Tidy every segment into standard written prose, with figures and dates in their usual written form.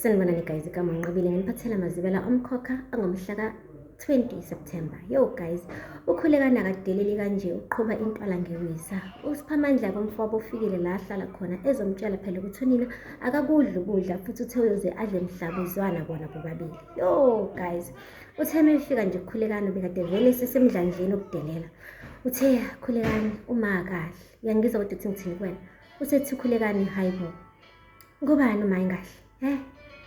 Sanibonani guys, igama uNqobile, nginiphathela amazibela omkhokha angomhla ka-20 September. Yo guys, uKhulekani akadeleli kanje, uqhuba intwala ngewisa. USiphamandla komfowabo ufikile la ahlala khona ezomtshela phela ukuthi unina akakudli ukudla futhi uthe uyoze adle mhlabuzwana bona bobabili. Yo guys, uthe uma efika nje uKhulekani ubekade vele esesemdlandleni okudelela. Uthe Khulekani uma akahle. Uyangizwa kodwa uthi ngithini kuwena? Usethi Khulekani hayibo. Ngobani uma ingahle? Eh,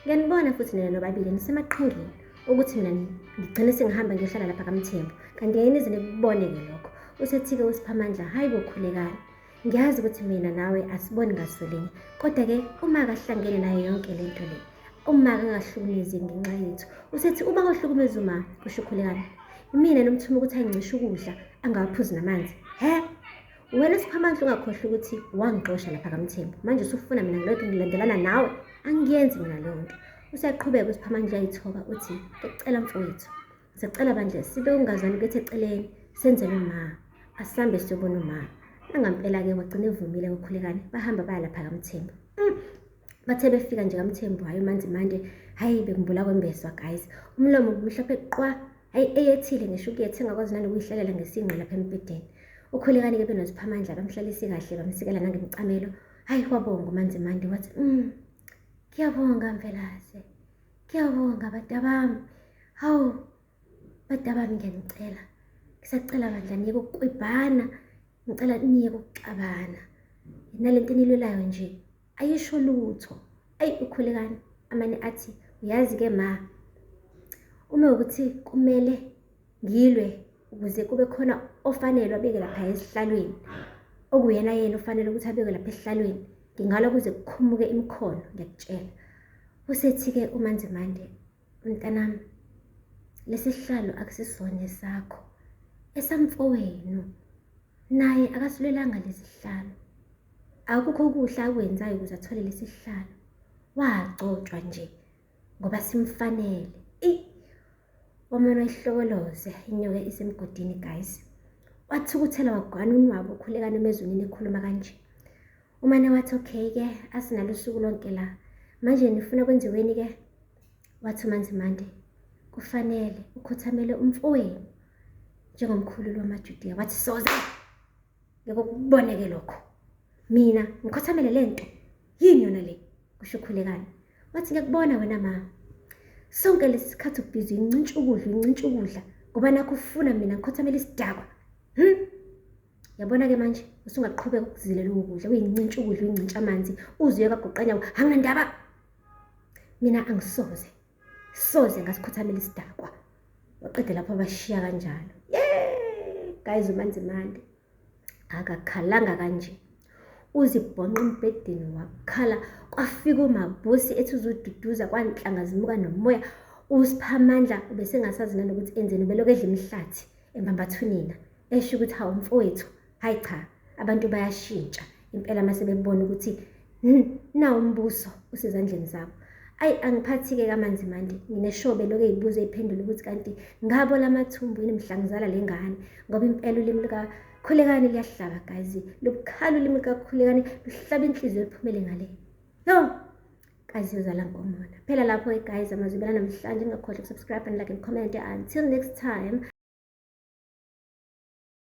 ngiyanibona futhi nina nobabili nisemaqhingeni ukuthi mina ngigcine sengihamba ngiyohlala lapha kaMthembu. Kanti ngeke nize nikubone-ke lokho. Usethi-ke uSiphamandla, hhayi bo Khulekani. Ngiyazi ukuthi mina nawe asiboni ngaso linye. Kodwa-ke uma akahlangene nayo yonke le nto le, uma akangahlukumezi ngenxa yethu. Usethi uma kohlukumeza uma, kusho uKhulekani. Mina nomthuma ukuthi ayincishe ukudla, angawaphuzi namanzi. He? Wena Siphamandla ungakhohlwa ukuthi wangixosha lapha kaMthembu. Manje usufuna mina ngilokhu ngilandelana nawe? Angiyenzi mina leyo nto. Usaqhubeka uSiphamandla uyayithoba uthi, "Ngicela mfowethu. Ngisacela bandla sibe ungazwani kuthi eceleni senzele uma. Asambe siyobona uma." Nangampela-ke wagcina evumile uKhulekani bahamba baya lapha kaMthembu. Bathe befika nje kaMthembu hhayi uManzimande hhayi bekumbula kwembeswa guys. Umlomo ubumhlophe qwa. Hayi eyethile ngisho ukuyethe engakwazi nanokuyihlalela ngesinqe lapha embhedeni. Ukhulekani-ke benoZiphamandla bamhlalise kahle bamsikela nangemicamelo. Hayi kwabonga uManzimande wathi ngiyabonga Mvelase. Ngiyabonga badabami. Hawu badabami ngiyanicela. Ngisacela bandla niyeke ukukwibhana. Ngicela niyeke ukuxabana. Nalento enilwelayo nje ayisho lutho. Ayi uKhulekani amane athi uyazi-ke ma uma ukuthi kumele ngilwe ukuze kube khona ofanele abeke lapha esihlalweni okuyena yena ofanele ukuthi abeke lapha esihlalweni ngingalwa kuze kukhumuke imikhono ngiyakutshela. Usethi-ke uManzimande mntanami lesi sihlalo akusisona esakho esamfowenu naye akasilwelanga lesi sihlalo. Akukho okuhle akwenzayo ukuze athole lesi sihlalo. Wagcotshwa nje ngoba simfanele. Eyi, wamane wayihlokoloze inyoka isemgodini guys. Wathukuthela wagwana unwabu uKhulekani emezwini ekhuluma kanje. Umane wathi okay-ke asinalo usuku lonke la. Manje nifuna kwenziweni-ke? Wathi uManzimande kufanele ukhothamele umfowenu njengomkhululi wamaJudiya. Wathi soze ngeke ukuboneke lokho. Mina ngikhothamele le nto. Yini yona le? Kusho uKhulekani. Wathi ngiyakubona wena ma. Sonke lesi sikhathi ubhizi uyincintsha ukudla, uyincintsha ukudla ngoba nakho ufuna mina ngikhothamele isidakwa. Yabona-ke manje usungaqhubeka ukuzilela ukudla, uyincintsha ukudla, uyincintsha amanzi, uze uye kagoqanyawo, anginandaba. Mina angisoze, soze ngasikhothamela isidakwa. Waqeda lapho abashiya kanjalo. Yey! Guys uManzimande akakhalanga kanje. Uzibhonqa embhedeni wakhala kwafika uMabhusi ethi uzoduduza kwanhlanga zimuka nomoya. USiphamandla ubesengasazi nanokuthi enzeni ubelokhu edla imihlathi embambathunina esho ukuthi hawu mfowethu hayi cha abantu bayashintsha impela uma sebebona ukuthi nawu umbuso usezandleni zabo. Ayi angiphathi-ke kaManzimande ngineshobe lokhu eyibuza eyiphendula ukuthi kanti ngabo lamathumbu yini mhla ngizala le ngane ngoba impela ulimi lukaKhulekani luyahlaba guys lubukhala ulimi lukaKhulekani luhlaba inhliziyo liphumele ngale. Yo kazi yozala nkomona. Phela lapho guys amazwi namhlanje ningakhohlwa ukusubscribe and like and comment until next time.